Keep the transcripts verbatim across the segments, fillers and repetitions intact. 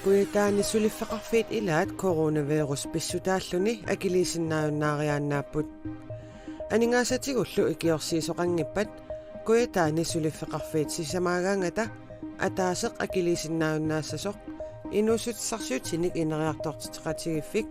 Kujataani suliffeqarfiit ilaat coronavirus pissutaalluni akiliisinnaajunnaariaannaapput. Aningaasatigullu ikiorsiisoqanngippat Kujataani suliffeqarfiit sisamaagaangata ataaseq akiliisinnaajunnaassasoq inuussutissarsiutinik ineriartortitseqatigiiffik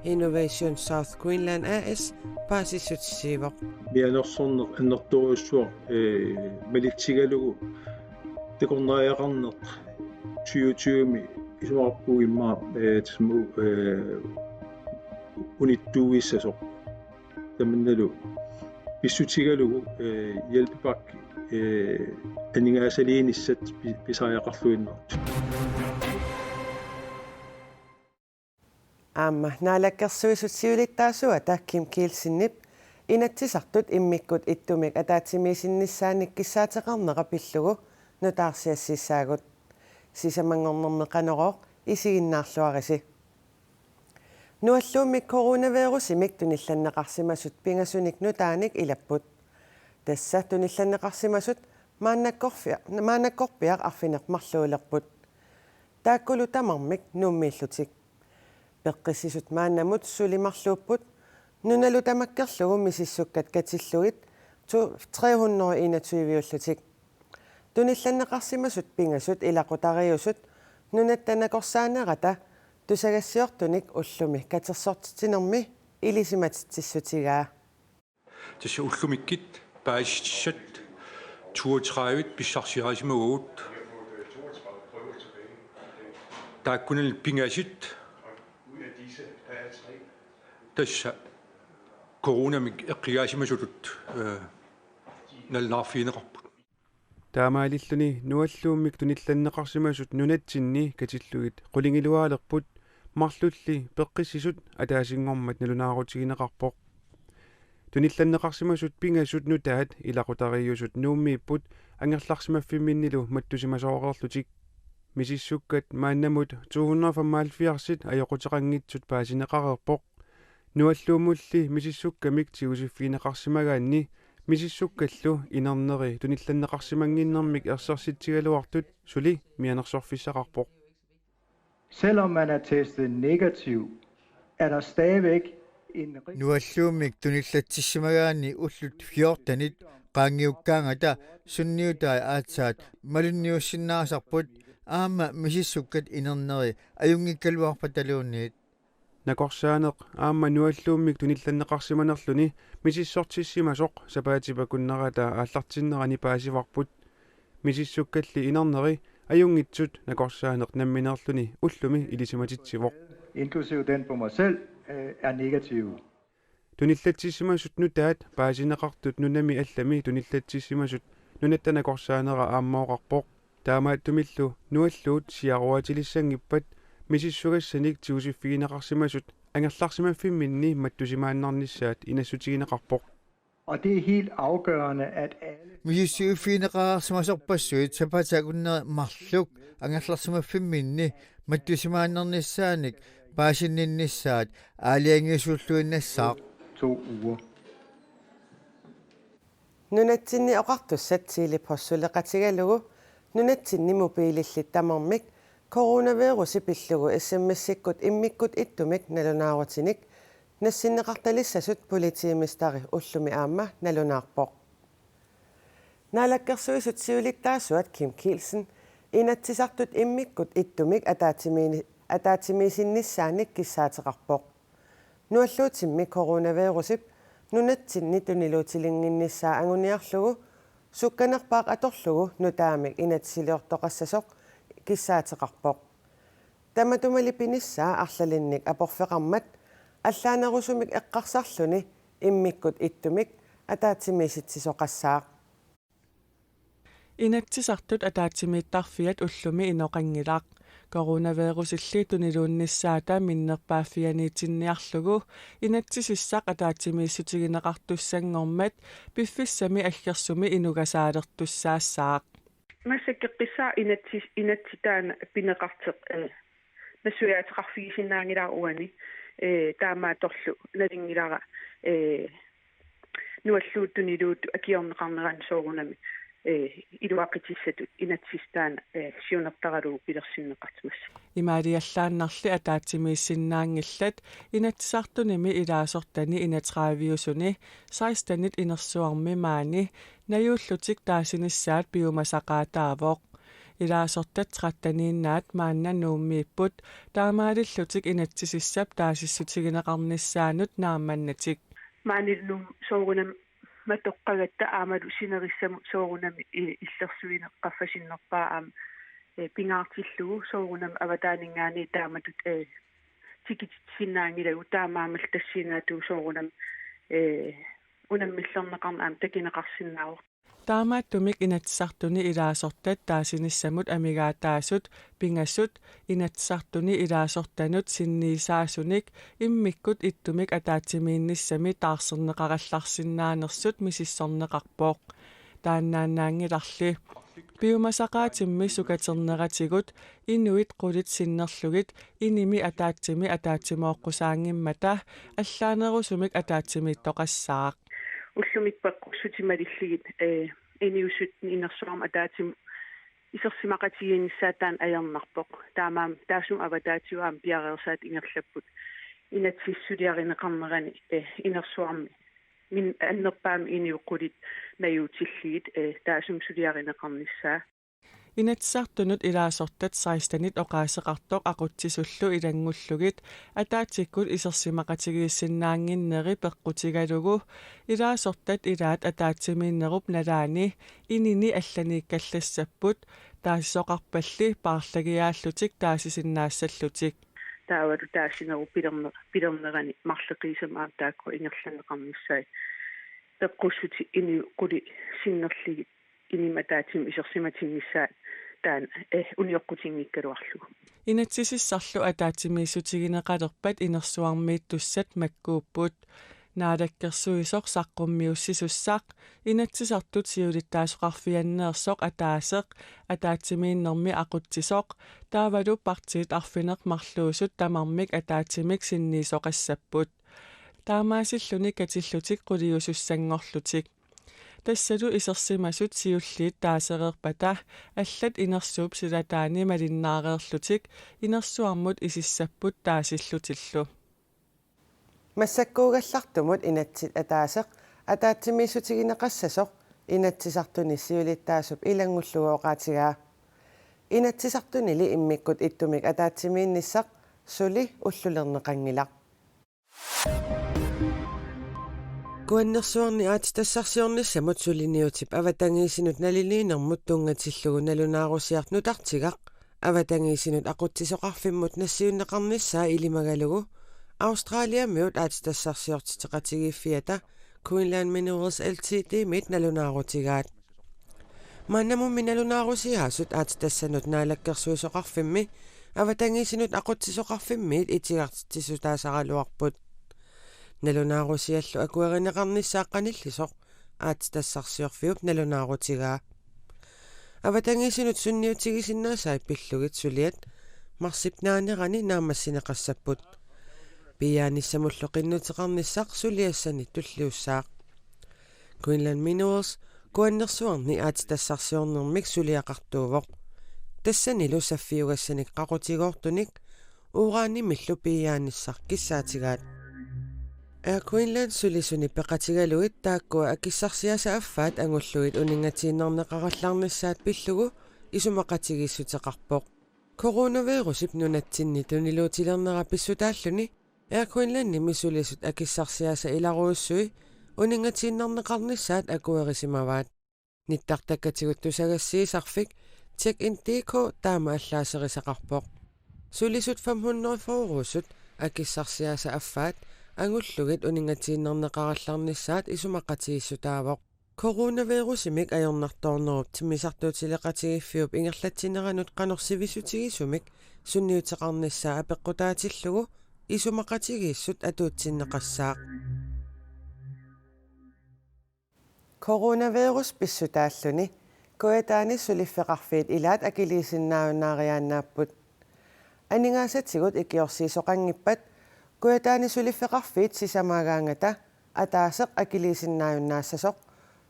Innovation South Greenland A/S paasissutissiivoq. Mianersorneq annertoorujussuaq, ee, malitsigalugu takornariaqarneq tyve tyve-mi isumaqarpugut immaqa, ee, tasmu, ee, unittuuissasoq. Tamannalu pissutigalugu, ee, hjælpepakke, ee, aningaasaliinissat pi-, pisariaqarluinnartut. Aamma Naalakkersuisut siulittaasuata Kim Kielsenip Inatsisartut immikkut ittumik ataatsimiisinnissaannik kissaateqarnera pillugu nutaarsiassiissaagut. Sisamanngornermi Qanorooq isiginnaarluarisi. Nualluummik coronavirusimik tunillanneqarsimasut pingasunik nutaanik ilapput. Tassa tunillanneqarsimasut maannakkorfia-, maannakkorpiaq arfineq-marluulerput. Taakkulu tamarmik Nuummiillutik. Peqqissisut maannamut suli marluupput, nunalu tamakkerlugu misissukkat katillugit tu-, tre hundrede enogtyve-ullutik. Tunillanneqarsimasut pingasut ilaqutariiusut nunatta nakorsaanerata tusagassiortunik ullumi katersortitsinermi ilisimatitsissutigaa. Tassa ullumikkut paasissutissat toogtredive pissarsiarisimavugut. Taakkunani pingasut tassa coronamik eqqigaasimasutut, ee, nalunaarfigineqarput. Taamaalilluni nualluummik tunillanneqarsimasut nunatsinni katillugit qulingiluaalerput, marlulli peqqissisut ataasinngormat nalunaarutigineqarpoq. Tunillanneqarsimasut pingasut nutaat ilaqutariiusut Nuummiipput angerlarsimaffimminnilu mattusimasooreerlutik. Misissukkat maannamut to hundrede og femoghalvfjerds ajoquteqanngitsut paasineqareerpoq. Nualluummulli misissukkamik tigusiffigineqarsimagaanni misissukkallu inerneri tunillanneqarsimannginnermik ersersitsigaluartut suli mianersorfissaqarpoq. Selvom man er testet negativ, er der stadigvæk en ris- Nualluummik tunillatsissimagaanni ullut fjortenit qaangiukkaangata sunniutai aatsaat malunniussinnaasarput aamma misissukkat inerneri ajunngikkaluarpataluunniit. Nakorsaaneq aamma nualluummik tunillanneqarsimanerluni misissortissimasoq sapaatip akunnerata aallartinnerani paasivarput. Misissukkalli inerneri ajunngitsut nakorsaaneq nammineerluni ullumi ilisimatitsivoq. Inklusive den på mig selv, øh, er negativ. Tunillatsissimasut nutaat paasineqartut nunami allami tunillatsissimasut nunatta nakorsaanera aamma oqarpoq. Taamaattumillu nualluut siaruatilissanngippat misissugassanik tigusiffigineqarsimasut angerlarsimaffimminni mattusimaannarnissaat inassutigineqarpoq. Og det er helt afgørende, at alle Misissuiffigineqarsimasorpassuit sapaatip akunneri marluk angerlarsimaffimminni mattusimaannarnissaanik paasinninnissaat aalajangiisulluinnassaaq. To uger. Nunatsinni oqartussat Tele-Post suleqatigalugu nunatsinni mobiilillit tamarmik coronavirusi pillugu S M S-ikkut immikkut ittumik nalunaarutinik nassinneqartalissasut politiimesteri ullumi aamma nalunaarpoq. Naalakkersuisut siulittaasuat Kim Kielsen Inatsisartut immikkut ittumik ataatsimiini-, ataatsimiisinnissaannik kissaateqarpoq. Nualluutsimmi coronavirusip nunatsinni tuniluutilinnginnissaa anguniarlugu sukkanerpaaq atorlugu nutaamik inatsisiliortoqassasoq kissaateqarpoq. Tamatumali pinissaa arlalinnik aporfeqarmat allaanerusumik eqqarsarluni immikkut ittumik ataatsimiisitsisoqassaaq. Inatsisartut ataatsimiittarfiat ullumi inoqanngilaq. Coronavirusilli tuniluunnissaata minnerpaaffianiitinniarlugu inatsisissaq ataatsimiissutigineqartussanngormat piffissami aggersumi inugasaalertussaassaaq. Massakkut eqqissaaq inatsi-, inatsisissaq taanna pineqartoq, ee, nassuiaateqarfigisinnaanngilara uani, ee, taamaattorlu nalunngilara, ee, nualluuttuniluuttut akiorneqarneranni soorunami, eh, iluaqutissatut inatsisitaaneq, eh, siunertaralugu pilersinneqartimassaagut. Imaaliallaannarli ataatsimiissinnaanngillat, Inatsisartunimi ilaasortani enogtredive-usuni sekstenit inersuarmi maani najuullutik taasinissaat piumasaqaataavoq. Ilaasortat tretteniinnaat maanna Nuummiipput, taamaalillutik inatsisissap taasissutigineqarnissaanut naammannatik. Maani Nuummi soorunami matoqqagatta aammalu sinerissamut soorunami, eh, illersuineq qaffasinnerpaaq aamma, eh, pingaartillugu soorunami avataaninngaanniit taamatut, eh, tikititsisinnaanngilagut, taamaammallu tassanngaanniit soorunami, eh, unammillerneqarneq aamma takuneqarsinnaavoq. Taamaattumik Inatsisartuni ilaasortat taasinissamut amigaataasut pingasut Inatsisartuni ilaasortanut sinniisaasunik immikkut ittumik ataatsimiinnissami taarserneqarallarsinnaanersut misissorneqarpoq. Taannaannaanngilarli. Piumasaqaatimmi sukaterneratigut inuit qulit sinnerlugit inimi ataatsimi ataatsimooqqusaanngimmata allaanerusumik ataatsimiittoqassaaq. Ullumi peqqussutit malillugit, eh, inuusuttut inersuarmi ataatsimut isersimaqatigiinnissaat taanna ajornarpoq. Taamaammat taassuma avataatigut aamma piareersaatit ingerlapput. Inatsisissap suliarineqarnerani, eh, inersuarmi min annerpaamik inuit qulit najuutillugit, eh, taassuma suliarineqarnissaa. Inatsisartunut ilaasortat sekstenit oqaaseqartoq aqutsisullu ilanngullugit ataatsikkut isersimaqatigiissinnaannginneri peqqutigalugu ilaasortat ilaat ataatsimiinnerup nalaani inini allaniikkallassapput, taasisoqarpalli paarlagiaallutik taasisinnaassallutik. Taavalu taasinerup pilerner-, pilernerani marloqiusamik aamma taakku ingerlanneqarnissaat peqqussutit inuit qulit sinnerlugit inimi ataatsimut isersimatinnissaat taanna, eh, unioqqutinngikkaluarlugu. Inatsisissarlu ataatsimiissutigineqalerpat inersuarmiittussat makkuupput. Naalakkersuisoq saqqummiussisussaq, Inatsisartut siulittaasoqarfianneersoq ataaseq, ataatsimiinnermi aqutsisoq, taavalu partiit arfineq-marluusut tamarmik ataatsimik sinniisoqassapput. Taamaasilluni katillutik quliusussanngorlutik. Tassalu isersimasut siulliit taasereerpata allat inersuup silataani malinnaareerlutik inersuarmut isissapput taasillutillu. Massakkuugallartumut inatsit ataaseq ataatsimiissutigineqassasoq Inatsisartuni siulittaasup ilanngullugu oqaatigaa. Inatsisartunili immikkut ittumik ataatsimiinnissaq suli ullulerneqanngilaq. Kuannersuarni aatsitassarsiornissamut suliniutip avatangiisinut naliliinermut tunngatillugu nalunaarusiaq nutartigaq avatangiisinut aqutsisoqarfimmut nassiunneqarnissaa ilimagalugu Australiamiut aatsitassarsiortitseqatigiiffiata Greenland Minerals Ltd-miit nalunaarutigaat. Maannamummi nalunaarusiaasut aatsitassanut naalakkersuisoqarfimmi avatangiisinut aqutsisoqarfimmiit itigartitsissutaasaraluarput. Nalunaarusiallu akuerineqarnissaat qanillisoq aatsitassarsiorfiup nalunaarutigaa. Avatangiisinut sunniutigisinnaasai pillugit suliat marsip naanerani naammassineqassapput. Piiaanissamullu qinnuteqarnissaq suliassani tulliussaaq. Greenland Minerals Kuannersuarni aatsitassarsiornermik suliaqartuuvoq. Tassanilu saffiugassanik qaqutigoortunik uranimillu piiaanissaq kissaatigaat. Air Greenland sulisuni peqatigalugit taakkua akissarsiaasa affaat angullugit uninngatiinnarneqarallarnissaat pillugu isumaqatigiissuteqarpoq. Coronavirusip nunatsinni tuniluutilernera pissutaalluni Air Greenlandimi sulisut akissarsiaasa ilarujussui uninngatiinnarneqarnissaat akuerisimavaat. Nittartakkatigut tusagassiisarfik Check-in D K taama allaaserisaqarpoq. Sulisut fem hundrede fyrre-usut akissarsiaasa affaat angullugit uninngatiinnarneqarallarnissaat isumaqatigiissutaavoq. Coronavirusimik ajornartoornerup timmisartuutileqatigiiffiup ingerlatsineranut qanoq sivisutigisumik sunniuteqarnissaa apeqqutaatillugu isumaqatigiissut atuutsinneqassaaq. Coronavirus pissutaalluni Kujataani suliffeqarfiit ilaat akiliisinnaajunnaariaannaapput. Aningaasatigut ikiorsiisoqanngippat Kujataani suliffeqarfiit sisamaagaangata ataaseq akiliisinnaajunnaassasoq,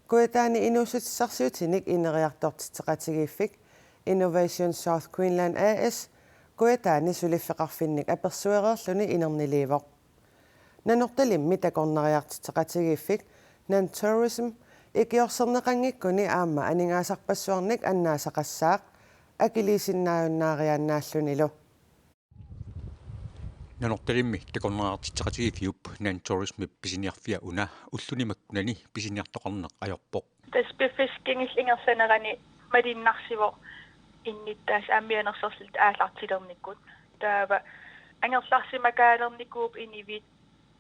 Kujataani inuussutissarsiutinik ineriartortitseqatigiiffik Innovation South Greenland A/S Kujataani suliffeqarfinnik apersuereerluni inerniliivoq. Nanortalimmi takornariartitseqatigiiffik Nan Tourism ikiorserneqanngikkuni aamma aningaasarpassuarnik annaasaqassaaq akiliisinnaajunnaariaannaallunilu. Nanortalimmi takornariartitseqatigiiffiup Nan Tourismip pisiniarfia una ulluni makkunani pisiniartoqarneq ajorpoq. Tassa piffissap kingulleq ingerlanerani malinnarsivoq innuttaasut aamma mianersorlutik aallartilernikut. Taava angerlarsimakaalernikuupput inuit,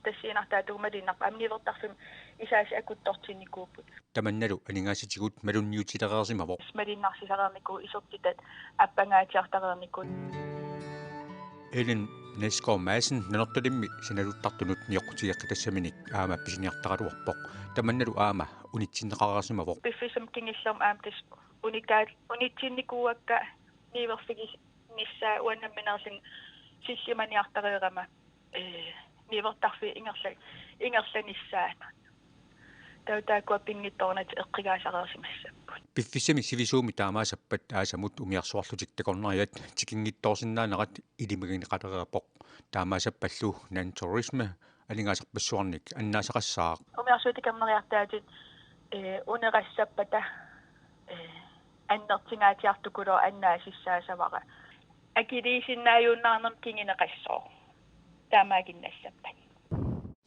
tassa siunertaatigut malunnarpoq, aamma niuertarfimmi isaasi akuttortinnikuupput. Tamannalu aningaasatigut malunniutilereersimavoq. Malinnarsisareernikuupput isertitat appangaatsiartareernikut. Ellen Næsgaard Madsen Nanortalimmi sanaluttartunut nioqqutigeqqitassaminik aamma pisiniartaraluarpoq. Tamannalu aamma unitsinneqareersimavoq. Piffissami kingullermi aamma tassa unikkaat-, unitsinnikuuakka niuerfiginissaat uanga nammineerlunga sillimaniartareerama, ee, niuertarfiit ingerla-, ingerlanissaat. Taava taakkua pinngitsoornatik eqqugaasareersimassapput. Piffissami sivisuumi taamaassappat aasamut umiarsuarlutik takornariat tikinngitsoorsinnaanerat ilimagineqalereerpoq. Taamaassappallu Nan Tourism aningaasarpassuarnik annaasaqassaaq. Umiarsuit takornariartaatit, ee, unerassappata, ee, annertungaatsiartukulooq annaasussaasavara. Akiliisinnaajunnaarnermut kinguneqassooq. Taamaaginnassappat.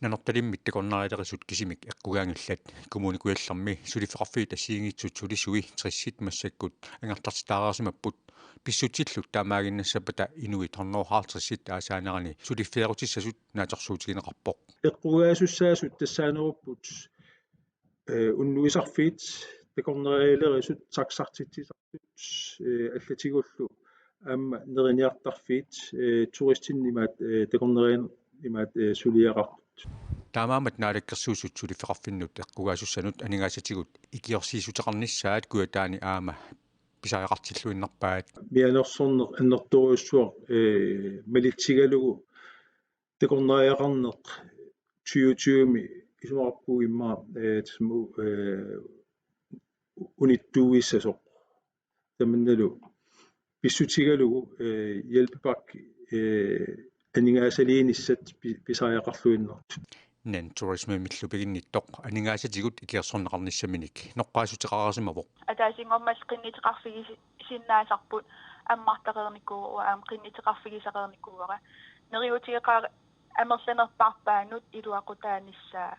Nanortalimmit takornarialerisut kisimik eqqugaanngillat. Kommune Kujallermi suliffeqarfiit assigiinngitsut sulisui tressit massakkut angerlartitaareersimapput. Pissutsillu taamaaginnassappata inuit hundrede og halvtredsit aasaanerani suliffigerutissasut naatsorsuutigineqarpoq. Eqqugaasussaassasut tassaanerupput, ee, unnuisarfiit, takornarialerisut, taxartitsisartut, ee, allatigullu aamma neriniartarfiit, ee, turistinnut imaattoq, ee, takornarianut imaattoq, ee, suliaqartut. Taamaammat Naalakkersuisut suliffeqarfinnut eqqugaasussanut aningaasatigut ikiorsiissuteqarnissaat Kujataani aamma pisariaqartilluinnarpaat. Mianersorneq annertoorujussuaq, ee, malitsigalugu takornariaqarneq tyve tyve-mi isumaqarpugut immaqa, ee, tassa, ee, unittuuissasoq. Tamannalu pissutigalugu, ee, hjælpepakke, ee, aningaasaliinissat pi-, pisariaqarluinnartut. Nan Tourismimillu piginnittoq aningaasatigut ikiorserneqarnissaminik noqqaassuteqareersimavoq. Ataasinngormat qinnuteqarfigisi-, sinnaasarput ammartareernikuuvoq, aamma qinnuteqarfigisareernikuuara. Neriuutigeqaara amerlanerpaarpaanut iluaqutaanissaa.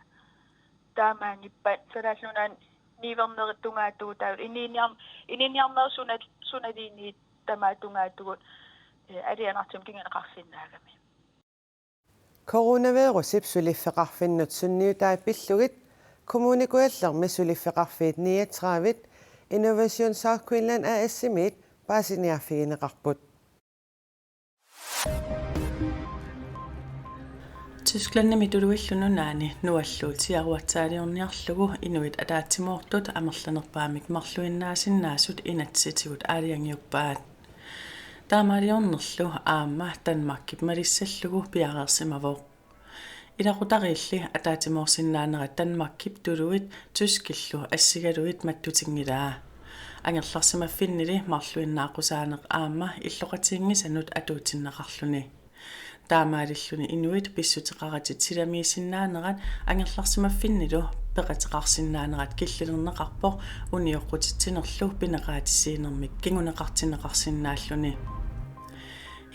Taamaanngippat Kalaallit Nunaanni niuernerit tungaatigut taava inuuniar-, inuuniarnerit suna-, sunaluunniit tamaat tungaatigut, ee, alianartumik kinguneqarsinnaagami. Coronavirusip suliffeqarfinnut sunniutai pillugit Kommune Kujallermi suliffeqarfiit niogtredive Innovation South Greenland A/S-imiit paasiniaaffigineqarput. Tysklandimi Tuluillu Nunaanni nualluutiaruatsaaliorniarlugu inuit ataatsimoortut amerlanerpaamik marluinnaasinnaasut inatsisitigut aalajangiuppaat. Taamaaliornerlu aamma Danmarkip malissallugu piareersimavoq. Ilaqutariilli ataatsimoorsinnaanerat Danmarkip tuluit tyskillu assigalugit mattutinngilaa. Angerlarsimaffinnili marluinnaaqusaaneq aamma illoqatiginngisanut atuutsinneqarluni. Taamaalilluni inuit pissuteqaratik silamiisinnaanerat angerlarsimaffinnilu peqateqarsinnaanerat killilerneqarpoq unioqqutitsinerlu pineqaatissiinermik kinguneqartinneqarsinnaalluni.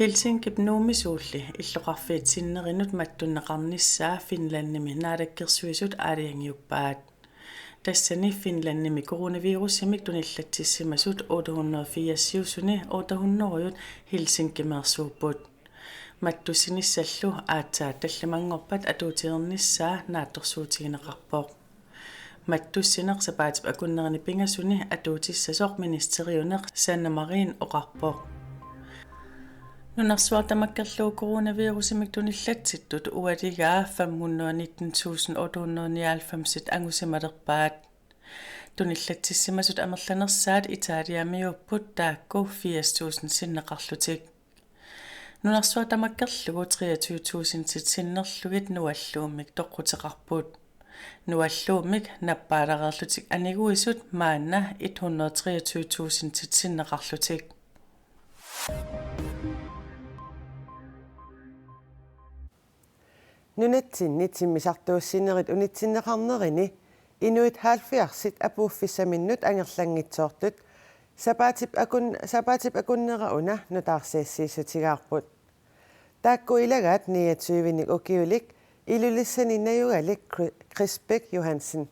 Helsinkip Nuummisuulli illoqarfiit sinnerinut mattunneqarnissaa Finlandimi Naalakkersuisut aalajangiuppaat. Tassani Finlandimi coronavirusimik tunillatsissimasut otte hundrede og firs-iusuni otte hundrede Helsinkimeersuupput. Mattussinissallu aatsaat tallimanngorpat atuutilernissaa naatsorsuutigineqarpoq. Mattussineq sapaatip akunnerini pingasuni atuutissasoq ministeriuneq Sanna Marin oqarpoq. Nunarsuaq tamakkerlugu coronavirusimik tunillatsittut ualigaa fem hundrede nitten tusind otte hundrede nioghalvfems angusimalerpaat. Tunillatsissimasut amerlanersaat Italiamiuupput, taakku firs tusind sinneqarlutik. Nunarsuaq tamakkerlugu treogtyve tusindit sinnerlugit nualluummik toqquteqarput. Nualluummik nappaalareerlutik aniguisut maanna et hundrede treogtyve tusinditinneqarlutik. Nunatsinni timmisartuussinerit unitsinneqarnerini inuit halvfjerdsit apuuffissaminnut angerlanngitsoortut sapaatip akun-, sapaatip akunnera una nutaarsiassiissutigaarput. Taakku ilagaat niogtyvenik ukiulik Ilulissani najugalik Chri-, Chris Bech Johansen.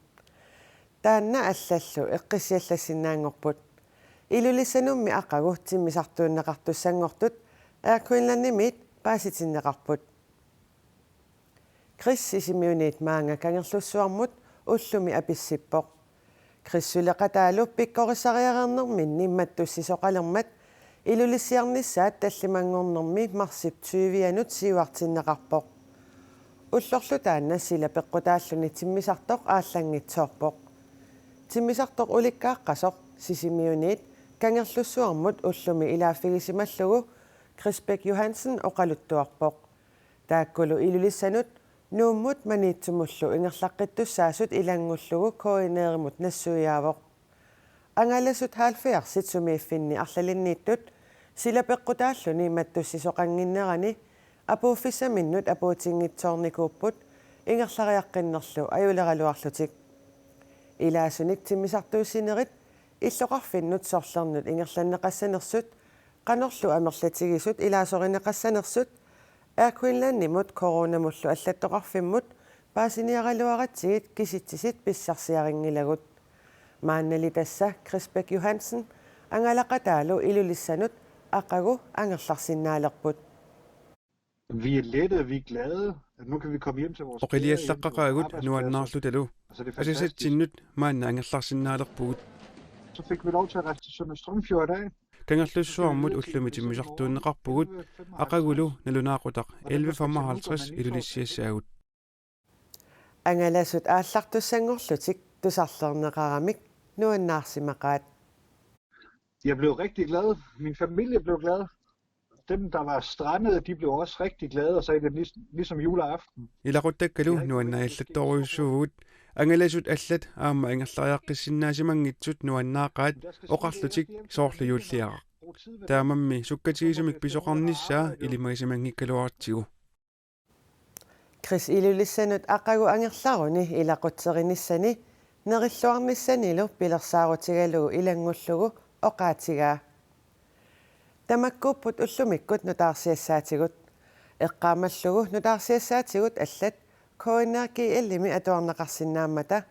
Taanna allallu eqqissiallassinnaanngorput. Ilulissanummi aqagu timmisartuunneqartussanngortut Air Greenlandimiit paasitinneqarput. Chris Sisimiuniit maanga Kangerlussuarmut ullumi apissippoq. Chris suleqataalu pikkorissariareernerminni mattussisoqalermat Ilulissiarnissaat tallimanngornermi marsip tyvianut siuartinneqarpoq. Ullorlu taanna sila peqqutaalluni timmisartoq aallanngitsoorpoq. Timmisartoq ulikkaaqqasoq Sisimiuniit Kangerlussuarmut ullumi ilaaffigisimallugu Chris Bech Johansen oqaluttuarpoq. Taakkulu Ilulissanut Nuummut Maniitsumullu ingerlaqqittussaasut ilanngullugu K N R-imut nassuiaavoq. Angalasut halvfjerdsit sumiiffinni arlalinniittut sila peqqutaalluni mattussisoqannginnerani apuuffissaminnut apuutinngitsoornikuupput ingerlariaqqinnerlu ajuleraluarlutik. Ilaasunik timmisartuussinerit illoqarfinnut sorlernut ingerlanneqassanersut qanorlu amerlatigisut ilaasorineqassanersut Air Greenlandimut coronamullu allattoqarfimmut paasiniaraluaratsigit kisitsisit pissarsiarinngilagut. Maannali tassa Chris Bech Johansen angalaqataalu Ilulissanut aqagu angerlarsinnaalerput. Vi er lette, vi er glade. Nu kan vi komme hjem til vores kære, hjem til vores Oqiliallaqqaqaagut, arbejdspladser. Nuannaarlutalu. Altså, det er fantastisk. Asasatsinnut maanna angerlarsinnaalerpugut. Så fik vi lov til at rejse til Sønder Strømfjord i dag. Kangerlussuarmut ullumi timmisartuunneqarpugut, aqagulu nalunaaqutaq elleve femoghalvtreds Ilulissiassaagut. Angalasut aallartussanngorlutik tusarlerneqaramik nuannaarsimaqaat. Jeg blev rigtig glad. Min familie blev glad. Dem, der var strandet, de blev også rigtig glade og sagde det lig-, ligesom juleaften. Ilaquttakkalu nuannaallattorujussuuvugut. Angalasut allat aamma ingerlariaqqissinnaasimanngitsut nuannaaqaat oqarlutik soorlu juulliaraq. Taamaammat sukkatigisumik pisoqarnissaa ilimagisimanngikkaluaratsigu. Chris Ilulissanut aqagu angerlaruni ilaqutterinissaani nerilluarnissanilu pilersaarutigalugu ilanngullugu oqaatigaa. Tamakkuupput ullumikkut nutaarsiassaatigut. Eqqaamallugu nutaarsiassaatigut allat K N R G L-imi atuarneqarsinnaammata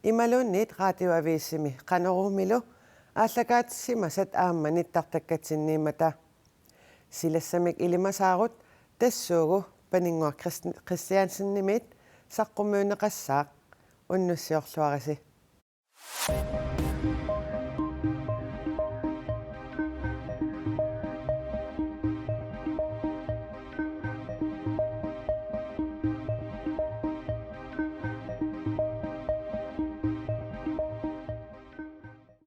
imaluunniit Radioavisimi Qanoruumilu aallakaatissimasat aamma nittartakkatsinniimmata. Silassamik ilimasaarut tassuugu Paninnguaq Christ-, Christiansenimit saqqummiunneqassaaq, unnussiorluarisi.